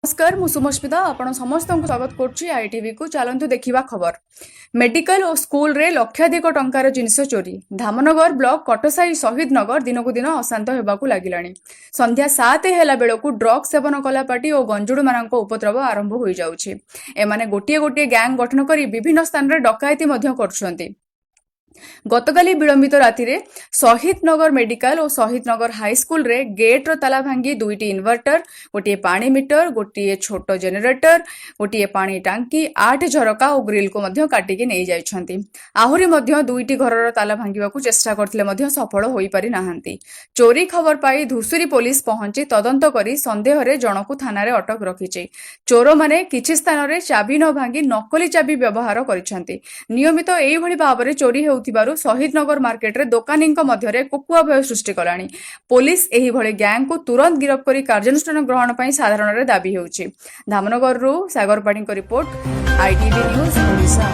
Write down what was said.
ନମସ୍କାର, ମୁଁ ସୁମସ୍ମିତା, ଆପଣ ସମସ୍ତଙ୍କୁ ସ୍ୱାଗତ କରୁଛି ଆଇଟିଭିକୁ। ଚାଲନ୍ତୁ ଦେଖିବା ଖବର। ମେଡିକାଲ ଓ ସ୍କୁଲରେ ଲକ୍ଷାଧିକ ଟଙ୍କାର ଜିନିଷ ଚୋରି। ଧାମନଗର ବ୍ଲକ କଟସାହି ଶହୀଦ ନଗର ଦିନକୁ ଦିନ ଅଶାନ୍ତ ହେବାକୁ ଲାଗିଲାଣି। ସନ୍ଧ୍ୟା 7 ହେଲା ବେଳକୁ ଡ୍ରଗ୍ସ ସେବନ କଲା ପାର୍ଟି ଓ ଗଞ୍ଜୁଡ଼ୁମାନଙ୍କ ଉପଦ୍ରବ ଆରମ୍ଭ ହୋଇଯାଉଛି। ଏମାନେ ଗୋଟିଏ ଗୋଟିଏ ଗ୍ୟାଙ୍ଗ ଗଠନ କରି ବିଭିନ୍ନ ସ୍ଥାନରେ ଡକାୟତି ମଧ୍ୟ କରୁଛନ୍ତି। ଗତକାଲି ବିଳମ୍ବିତ ରାତିରେ ଶହୀଦ ନଗର ମେଡିକାଲ ଓ ଶହୀଦ ନଗର ହାଇସ୍କୁଲରେ ଗେଟ୍ର ତାଲା ଭାଙ୍ଗି ଦୁଇଟି ଇନଭର୍ଟର, ଗୋଟିଏ ପାଣି ମିଟର, ଗୋଟିଏ ଛୋଟ ଜେନେରେଟର, ଗୋଟିଏ ପାଣି ଟାଙ୍କି, 8 ଝରକା ଓ ଗ୍ରିଲକୁ ମଧ୍ୟ କାଟିକି ନେଇଯାଇଛନ୍ତି। ଆହୁରି ମଧ୍ୟ ଦୁଇଟି ଘରର ତାଲା ଭାଙ୍ଗିବାକୁ ଚେଷ୍ଟା କରିଥିଲେ ମଧ୍ୟ ସଫଳ ହୋଇପାରି ନାହାନ୍ତି। ଚୋରି ଖବର ପାଇ ଧୁଷୁରୀ ପୋଲିସ ପହଞ୍ଚି ତଦନ୍ତ କରି ସନ୍ଦେହରେ ଜଣକୁ ଥାନାରେ ଅଟକ ରଖିଛି। ଚୋରମାନେ କିଛି ସ୍ଥାନରେ ଚାବି ନ ଭାଙ୍ଗି ନକଲି ଚାବି ବ୍ୟବହାର କରିଛନ୍ତି। ନିୟମିତ ଏଇଭଳି ଭାବରେ ଚୋରି ହେଉଥିବାରୁ ଶହୀଦନଗର ମାର୍କେଟରେ ଦୋକାନୀଙ୍କ ମଧ୍ୟରେ କୋକୁଆ ଭୟ ସୃଷ୍ଟି କଲାଣି। ପୋଲିସ ଏହିଭଳି ଗ୍ୟାଙ୍ଗକୁ ତୁରନ୍ତ ଗିରଫ କରି କାର୍ଯ୍ୟାନୁଷ୍ଠାନ ଗ୍ରହଣ ପାଇଁ ସାଧାରଣରେ ଦାବି ହେଉଛି। ଧାମନଗରରୁ ସାଗର ପାଢ଼ୀଙ୍କ ରିପୋର୍ଟ, ଆଇଟିଭି ନ୍ୟୁଜ୍ ଓଡ଼ିଶା।